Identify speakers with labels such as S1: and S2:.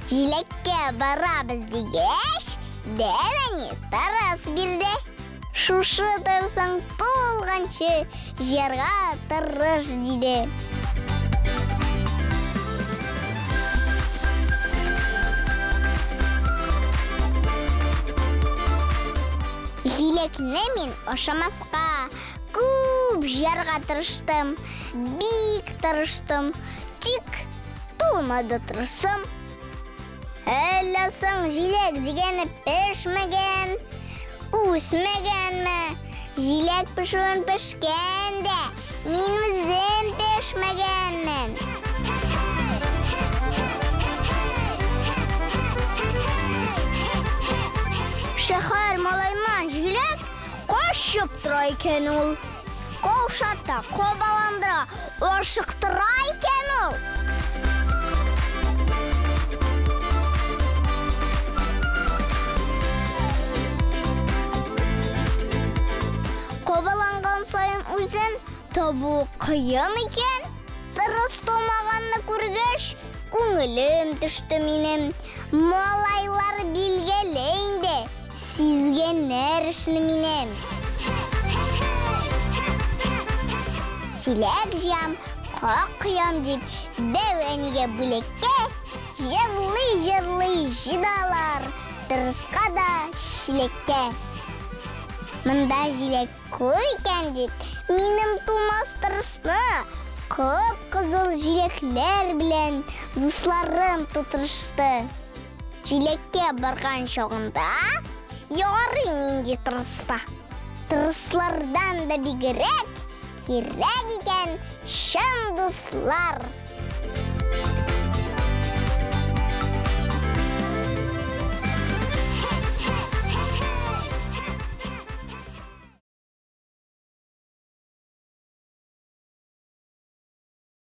S1: Җиләккә барабыз дигәч, дәү әни тырыс бирде. Шушы тырысың тулганчы җыярга тырыш, диде. Җиләкне мин ашамаска күп җыярга тырыштым, бик тырыштым, тик тулмады тырысым. Әллә соң җиләк дигәне пешмәгән, үсмәгәнме? Җиләк пешүен пешкән дә, мин үзем пешмәгәнмен. Шәһәр малайыннан җиләк качып тора икән ул. Каушата, кабаландыра, ашыктыра икән ул. Кабаланган саен үзен табу кыен икән. Тырыс тумаганны күргәч, күңелем төште минем. Малайлар билгеле инде, сизгәннәр эшне минем. Чиләк җыям, как коям дип, дәү әнигә бүләккә җырлый-җырлый җыдалар тырыска да чиләккә. Монда җиләк күп икән дип, минем тумас тырысны кып-кызыл җиләкләр белән дусларым тутырышты. Җиләккә барган чагында ярый нинди тырыста. Тырыслардан да бигрәк кирәк икән чын дуслар.